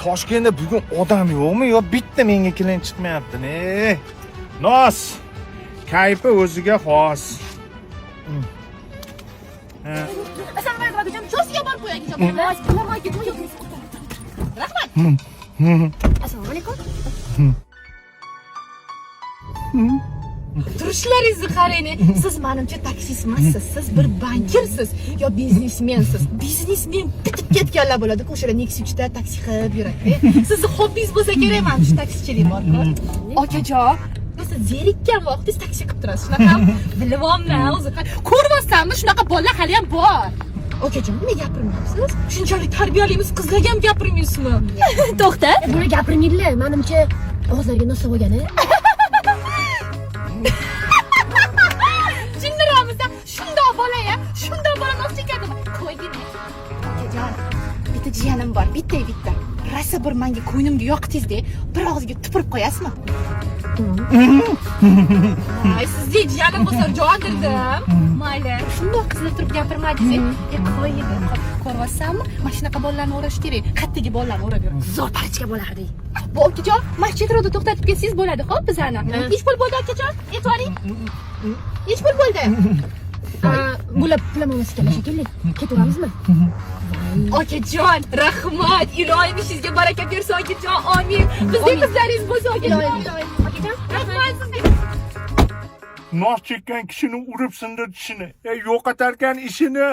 Toshkentda bugun odam yo'qmi yo bitta menga клиент chiqmayapti ne? Nos. Kayfi o'ziga xos. Ha. Assalomu alaykum, akajon. Chorsiga borib qo'y, akajon. Rahmat. Assalomu alaykum. Turishlaringizni qarang. Siz menimcha taksist emassiz. Siz bir bankirsiz yo biznesmensiz. Biznesmen bitib ketganlar bo'ladi-ku, o'shalar Nexia 3da taksi qilib yuradi. Sizni hobbingiz bo'lsa kerak, mana shu taksichilik bor-ku. Akajon, siz zerikkan vaqtingiz taksi qilib turasiz. Shunaqa bilyapman o'zi. Ko'ryapsanmi, shunaqa bolalar hali ham bor. Akajon, nima gapirmayapsiz? Shunchalik tarbiyalimiz qizlarga ham gapirmaysizmi? To'xta. Bular gapirmaydilar. Menimcha og'izlariga nos olgani. Jinniroqmiz, shundoq bola ya, shundoq bola nos chekadimi? Qo'ygin. Akajon, bitta jiyanim bor, bitta bitta. Rosa bir manga ko'nglimga yoqdingiz-da, bir og'izga tupurib qo'yasizmi? Ay, sizdek jiyanim bo'lsa jondirdim. Mayli, shundoq qizlar turib gapirmadingiz. E, qo'ygin. Ko'ryapsanmi? Mana shunaqa bolalarni o'rash kerak. Qattagi bolalarni o'rab yur. Zo'r парочка bo'lardik. Bu akajon, mana shu chetroqda to'xtatib ketsangiz bo'ladi, xo'p, bizani. Nechi pul bo'ldi, akajon? Aytvoring. Nechi pul bo'ldi? Bular pul emas ekan shekilli. Ketaveramizmi? Akajon, rahmat. Iloyim ishingizga baraka bersin, akajon. Amin. Bizdek qizlaringiz bo'lsin, akajon. Akajon, Rahmat sizga. Nos chekkan kishini urib sindir tishini. Yo'qotarkan ishini.